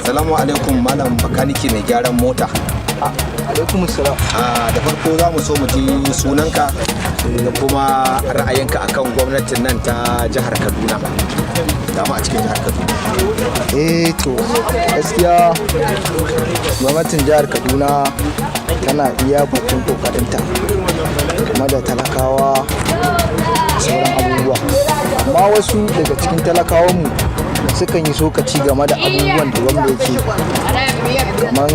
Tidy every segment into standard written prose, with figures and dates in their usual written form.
Salamu alaikum, malam bakanike mai gyaran mota. Alaikum salam. Da farko za mu so mu ji sunanka da kuma ra'ayinka akan gwamnatin nan ta jihar Kaduna, dama a cikin jihar Kaduna. Eh to, gaskiya gwamnatin jihar Kaduna tana iya bakin kokarinta game da talakawa da sauran abubuwa, amma wasu daga cikin talakawanmu sukan yi sokaci game da abubuwan da gwamna yake, kamar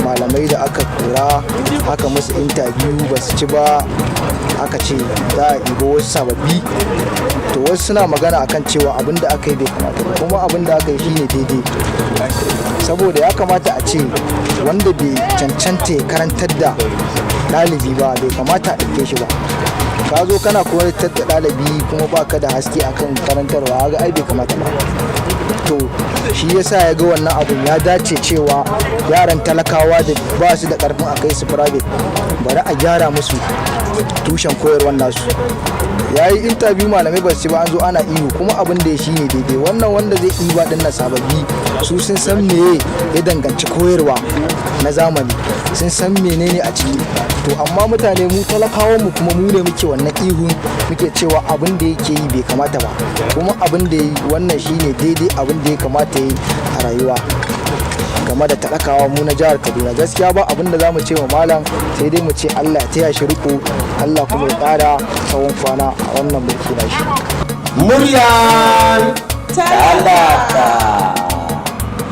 malamai da aka kora, aka musu interview ba su ci ba, aka ce za a ɗibo wasu sababbi. To, wasu suna magana akan cewa abin da aka yi bai kamata ba, kuma abin da aka yi shine daidai, saboda ya kamata a ce wanda bai cancanta ya karantar da ɗalibi ba, bai kamata a ɗauke shi ba. Ka zo kana koyar da ɗalibi kuma baka da haske akan karantarwa, ga ai bai kamata ba. To, shi yasa ya ga wannan abun ya dace cewa yaran talakawa da ba su da karfin a kai su private, bari a gyara musu tushen koyarwar nasu. Ya yi interview, malamai ba su ci ba, an zo ana ihu, kuma abin da ya shi ne daidai. Wannan wanda zai ɗiba ɗin na sababbi, su sun san meye ya danganci koyarwa na zamani, sun san menene a ciki. To, amma mutane, mu talakawan mu kuma, mu ne muke wannan ihun, muke cewa abin da yake yi bai kamata ba, kuma abin da yi wannan shine daidai, abin da ya kamata yi a rayuwa game da talakawa mu na jihar Kaduna. Gaskiya ba abin da za mu ce wa malam, sai dai mu ce Allah ya taya shi riko, Allah kuma ya ƙara tsawon kwana a wannan mulki na shi. Muryar Talaka.